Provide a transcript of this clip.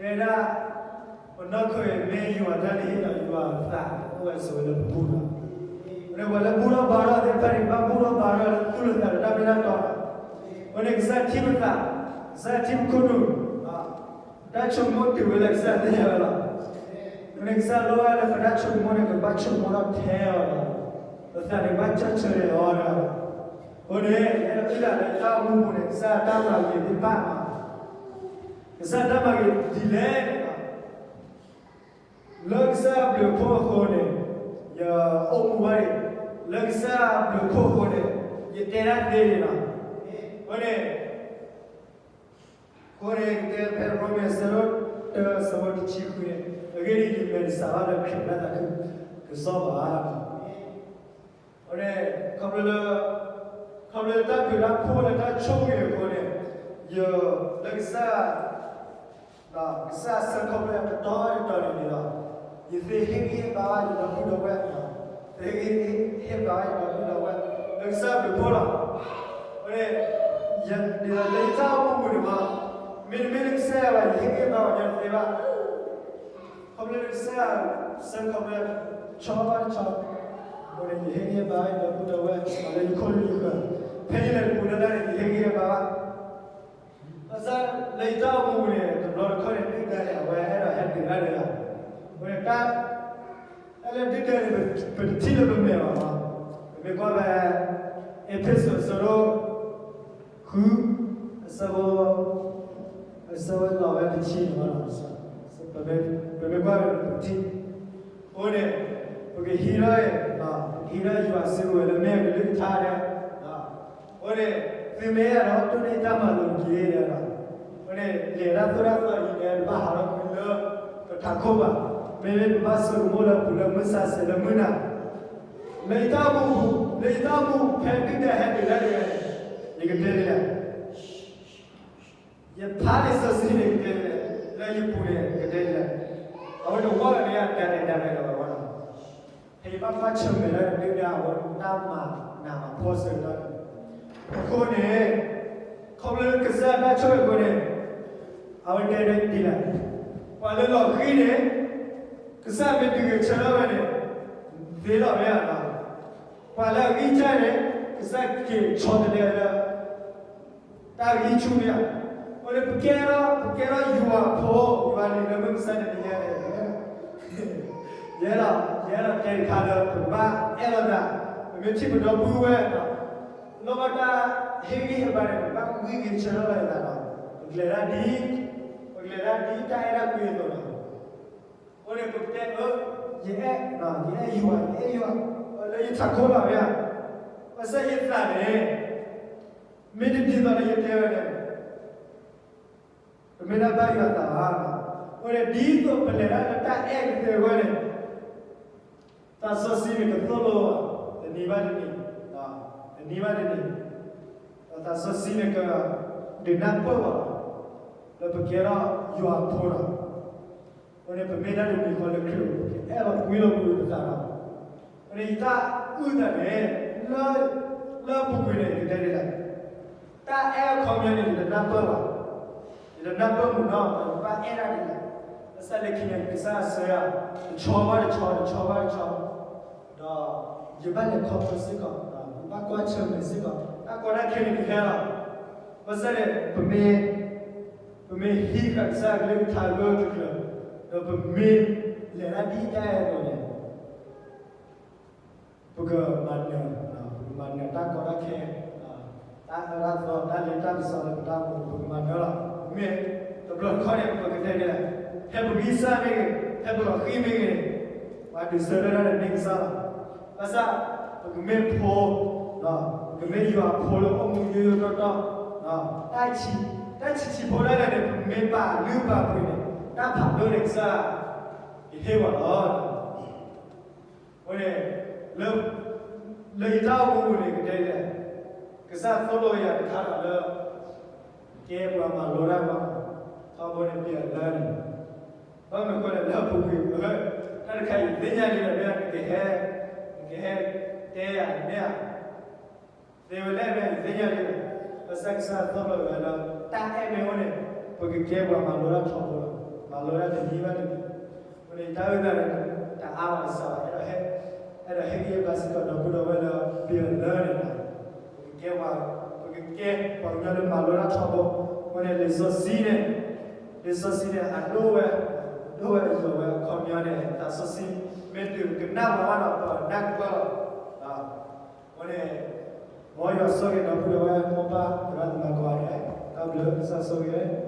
တဲဒၣ် ပနီၢ်ခိအံၤမ့ၢ်ယွၤတၢ်န့ၣ်ဒီး ယွၤအသးအိၣ်ဝဲဆိးဝဲလၢပပူၤလီၤ. အဃိန့ၣ် ပှၤလၢဘူၣ်ထီၣ်ဘါထီၣ်သ့ၣ်တဖၣ်န့ၣ် ကဘၣ်ဘူၣ်ထီၣ်ဘါထီၣ်လၢသူၣ်လၢသးဒီးတၢ်မ့ၢ်တၢ်တီလီၤ. အဃိန့ၣ် ကစၢ်ထံၣ်ပသး, ကစၢ်ထံၣ်ပခိၣ်နူာ်, တၢ်ဆိကမိၣ်တုၤဝဲလၢကစၢ်သ့ၣ်ညါဝဲလီၤ. အဃိန့ၣ် ကစၢ်လိၣ်ဘၣ်လၢပတၢ်ဆိကမိၣ်န့ၣ် ကဘၣ်ဆိကမိၣ်ထီၣ်ထဲအီၤဒီး ပသးန့ၣ်ဘၣ်ကၢၢ်ဆၢလီၤအီၤဒီး အဃိန့ၣ် အဲၣ်ဒိးတဲဒၣ်လၢတၢ်အိၣ်မူပူၤန့ၣ် ကစၢ်တၢ်မၤဂ့ၤသ့ၣ်တဖၣ် ကစၢ်တၢ်မၤဂ့ၤဒ်လဲၣ်န့ၣ်လီၤ. လၢကစၢ်အဘျုးအဖှိၣ်အဃိန့ၣ် ယအိၣ်မူဘၣ်န့ၣ်, လၢကစၢ်အဘျုးအဖှိၣ်အဃိန့ၣ် ယတဲတၢ်သ့န့ၣ်လီၤ. အဃိန့ၣ် အဃိန့ၣ် ကတဲဖဲရိမ့ၤအဆၢဒိၣ်တၢ အဆၢဖိတဆံဃုန့ၣ်, အဂ့ၢ်ဒ်အံၤ ယမဲာ်တစးဘၣ်လၢခရံာ်အတၢ်သးခု ကစီၣ်ဘၣ်. အဃိန့ၣ် ခီဖျိလၢ ခီဖျိလၢတၢ်ဘျုးတၢ်ဖှိၣ်လၢတၢ်ဆိၣ်ဂ့ၤအဃိန့ၣ် ယ လၢကစၢ် ကစၢ်အဆၢခီဖျိအပတီၢ်တတီၤန့ၣ်န့ၣ်လီၤ. ယသ့ဟ့ၣ်ဂံၢ်ဟ့ၣ်ဘါဘၣ်ယဒီပုၢ်ဒီဝဲၢ်, သ့ဟ့ၣ်ဂံၢ်ဟ့ၣ်ဘါဘၣ်ယဒီပုၢ်ဒီဝဲၢ် လၢကစၢ်ဘျုးဖှိၣ်လီၤ. အဃိန့ၣ် ယ ဒ်သိးလၢယတၢ်အိၣ်မူပူၤန့ၣ်မး မ့တမ့ၢ်လၢကစၢ်ယွၤဘၣ် ယဟ့ၣ်ဂံၢ်ဟ့ၣ်ဘါပှၤညီတသ့ဘၣ်. ခီဖျိလၢကစၢ်ယွၤ ဆၢခီဖျိ တဆီဘၣ်တဆီ အဃိန့ၣ် ယဟ့ၣ်ဂံၢ်ဟ့ၣ်ဘါဘၣ်ယဒီပုၢ်ဒီဝဲၢ် လၢယခိၣ်လၢယဃၢၤ, ဖဲယလဲၤတပူၤလၢ်လၢ်န့ၣ် ယဟ့ၣ်ဂံၢ်ဟ့ၣ်ဘါဘၣ် ဘၣ်ဆၣ်လၢယတၢ်အိၣ်မူပူၤန့ၣ် တဘျီတခီၣ်န့ၣ် ဒုၣ်ဒါန့ၣ် အဝဲအဲၣ်ဒိးဟဲဒုးတၢ်ဒီးယၤ, အဃိန့ၣ် တၢ် တၢ်လၢဒုၣ်ဒါန့ၣ် ပတထံၣ်လၢပမဲာ်ဘၣ်မး, ပမ့ၢ်ကွၢ်ဖဲ အ့းဖ့းစူးအဆၢဒိၣ် ဃု အဆၢဖိ အဆၢဖိလီၤဝဲတဆံန့ၣ်လီၤ, ပမ့ၢ်ကွၢ်ဖဲပထံၣ် အဃိန့ၣ် ပကဟံးထီၣ် ပကဟံးထီၣ်ယွၤစုကဝဲၤလၢမ့ၢ်အကလုၢ်ကထါဒီး အဃိန့ၣ် သုမ့ၢ်အဲၣ်ဒိးဒိးန့ၢ်တၢ်မၤလိာ်တက့ၢ်ဒီး အဃိန့ၣ် လဲၤတၢ်သိၣ်တၢ်သီအံၤန့ၣ် တဘၣ်ဟးထီၣ်ကွံာ်လၢပထးခိၣ်ဘၣ်, မ့မ့ၢ်ပဘၣ်ဆိကမိၣ်လၢပူၤလၢမုၢ်ဆါဆဲးလၢမုၢ်နၤ, လၢယတၢ်အိၣ်မူပူၤ လၢယတၢ်အိၣ်မူပူၤ ဖဲဒုၣ်ဒါဟဲဒုးတၢ်ဒ်လဲၣ်န့ၣ် ယကတဲဒ်လဲၣ် ယဖးလံာ်စီဆှံန့ၣ်ကတဲဒ်လဲၣ်, လၢယပူၤန့ၣ်ကတဲဒ်လဲၣ်, အဝဲတဝီလၢန့ၣ် အတၢ်နဲၣ်တၢ်ရဲၣ်လီၤဝဲလီၤ, ဖဲယဘၣ်ကွၢ်ဆၢၣ်မဲာ်လၢဒုၣ်ဒါအဝဲတၢ်မၤနးမၤဖှီၣ်ဆၢကတီၢ်န့ၣ်, အဃိန့ၣ် ခီဖျိလၢကစၢ်တၢ်ဆိၣ်ဂ့ၤအဃိန့ၣ် အဝဲတဲဒ်လဲၣ်, ပှၤလၢလီၤဃံၤန့ၣ် ကစၢ်မ့ၢ်ဒုးဂဲၤဆၢထၢၣ်ဝဲန့ၣ် သ့လီၤမ့ၢ်ဧါ, ပှၤလၢအဂံၢ်စၢ်န့ၣ် ကစၢ်က့ၤဆီတလဲလၢ တၢ်ဂံၢ်ဆူၣ်မ့ၢ်ဧါ, အဃိန့ၣ် ပကဲထီၣ် ပကဲထီၣ်ယွၤအဖိ ယွၤလံၤလၢမုၢ်မဆါတနံၤညါန့ၣ် ယအဲၣ်ဒိး ယအဲၣ်ဒိးတဲတခါလၢ ပကဘၣ်အဲၣ်လီၤသး, ပမ့ၢ်ထံၣ်ပဒီပုၢ်ဝဲၢ် လီၤဘၣ်တၢ်ဟ့ၣ်ဂံၢ်ဟ့ၣ်ဘါန့ၣ် ပကဘၣ်ဂံၢ်ဂ့ၤဆၢထၢၣ်လီၤသးဒီး ပကလဲၤတၢ်ဒ် ပကလဲၤတၢ်ဒ်တၢ်အဲၣ်တၢ်ကွံအသိးလီၤ. အဃိန့ၣ် ပကတဲအၢ ယအဲၣ် ယအဲၣ်ယွၤ ယအဲၣ်ယွၤ လၢယထးခိၣ်လီၤမ့ၢ်ဧါ, ဘၣ်ဆၣ်ယသးန့ၣ် မ့ၢ်တဒ်သိးလၢယတဲဝဲန့ၣ် တမ့ၢ်ဒၣ်ဘၣ်ယွၤသးဘၣ်. အဃိန့ၣ် ဒ်သိးပလဲၤတၢ်လၢတၢ်အဲၣ်ကသ့ဝဲန့ၣ် သးစီဆှံန့ၣ်ကသိၣ်လိဘၣ် တနံၤဘၣ်တနံၤ, တနံၤဘၣ်တနံၤ, ဒီးသးစီဆှံန့ၣ်ကဒုးနၢ်ပၢၢ်ဘၣ် လၢပကဲထီၣ်ယွၤအဖိဒီး အဃိန့ၣ် ပမ့ၢ်ဒၣ်တမံၤဃီလၢခရံာ်အိၣ် ပကအဲၣ်လီၤကွံလီၤပူၤပသးဒီး အဃိန့ၣ် ယတၢ်အုၣ်သးန့ၣ် လၢ လၢအပူၤကွံာ်န့ၣ် ယကတဲဒ်လဲၣ်, တၢ်အဲၣ်အခီပညီန့ၣ် ယတနၢ်ပၢၢ်ဘၣ်, ယတနၢ်ပၢၢ်မုာ်နီၢ် ယဘၣ်အဲၣ်ဒၣ်ဒ်လဲၣ်, ဘၣ်ဆၣ်လၢခံန့ၣ် ကစၢ်ယွၤဆှၢယၤ တဆီဘၣ်တဆီ တဆီဘၣ်တဆီ ဒီးယဘၣ်လဲၤခီဖျိစ့ၢ်ကီး, ယဘၣ်ကွၢ်ဆၢၣ်မဲာ်စ့ၢ်ကီး တၢ်ကီတၢ်ခဲန့ၣ်ကဟဲလီၤ. ဘၣ်ဆၣ်န့ၣ် ပမ့ၢ် ပမ့ၢ်ဟံးဃာ်ကစၢ်အကလုၢ်ကထါဂၢၢ်တကျၢၤ, ဒီးပမ့ၢ်လဲၤတၢ်ဒ်တၢ်အဲၣ်အသိးန့ၣ် ပကမၤနၢၤ, ပကမၤနၢၤတၢ်ကီတၢ်ခဲ, တၢ်အၢတၢ်သီ တၢ်လ့တၢ်ကစီၣ်လၢပတၢ်အိၣ်မူ ပကမၤနၢၤလီၤ. မ့ၢ်တဘျီတခီၣ်န့ၣ် ပကတဲဒ်လဲၣ်, ဖဲပဂံၢ်စၢ်မ့ၢ်ဂ့ၤ, ဖဲပလီၤဃံၤမ့ၢ်ဂ့ၤန့ၣ်, ပှၤဒုးဆၢထၢၣ်တၢ်န့ၣ်န့ၢ်ကစၢ်လီၤ. ဘၣ်ဆၣ် ပကမ့ၢ်ဖိ, ပကမ့ၢ်ယွၤအဖိလၢအိၣ်မူယိယိတီတီ, တၢ်ဆံး, တၢ်ဆံးဆံးဖိဒၣ်လဲာ်န့ၣ် ပမ့ၢ်ပာ်လုၢ်ပာ်ပှ့ၤန့ၣ် တၢ်ဖးဒိၣ်န့ၣ်ကစၢ် ကဟ့ၣ်ပှၤလီၤ. အဃိန့ၣ် လၢ လၢယတၢ်အိၣ်မူပူၤန့ၣ် ကတဲဒ်လဲၣ်, ကစၢ်သိၣ်လိယၤတခါဒီးလၢ ကဲပှၤမၤလိတၢ်ဘၣ်, ထီဘိန့ၣ်ပျဲလၢန့ၣ်, ဘၣ်မနုၤဃိလဲၣ် လၢအပူၤကွံာ် တၢ်တခါအံၤသ့ၣ်ညါလံဒီး မ့ၢ်နကဟဲ, နကဟဲတဲယၤမ့ၢ်ဧါ, သ့ဝဲလဲၣ် မ့ၢ်နသ့ၣ်ညါလံဒီး, ဘၣ်ဆၣ်ကစၢ်သိၣ်လိဝဲလၢ တၢ်အဲၣ်မ့ၢ်အိၣ်န့ၣ် ပကကဲပှၤမၤလိတၢ်ထီဘိလီၤ. မၤလိတၢ်တနံၤဘၣ်တနံၤ, အဃိန့ၣ် တၢ်အုၣ်သးန့ၣ် တအါဘၣ်ကစၢ်ဘၣ်, အဲၣ်ဒိးဟ့ၣ်ဂံၢ်ဘါစ့ၢ်ကီးဒီပုၢ်ဒီဝဲၢ်လၢ ပယီၤလၢန့ၣ်လီၤ. ပကကဲပှၤ, ပကကဲပှၤကညီလၢမၤလိတၢ်ထီဘိ, အဃိန့ၣ် လံာ်စီဆှံန့ၣ်, လံာ်စီဆှံန့ၣ် အဒိၣ်ဝဲ, ဒိၣ်ဝဲအယိာ်ဝဲအခီပညီန့ၣ် သးစီဆှံ မ့ၢ်တုၤကနၣ်ပှၤဘၣ်ဒီး ပနၢ်ကပၢၢ်လီၤ. အဃိန့ၣ် မ်ယွၤဆိၣ်ဂ့ၤဒီပုၢ်ဒီဝဲၢ်မိၢ်ပၢ်သရၣ်သမါကိးဂၤဒဲး, တၢ်ဘျုးကစၢ်ဆိၣ်ဂ့ၤ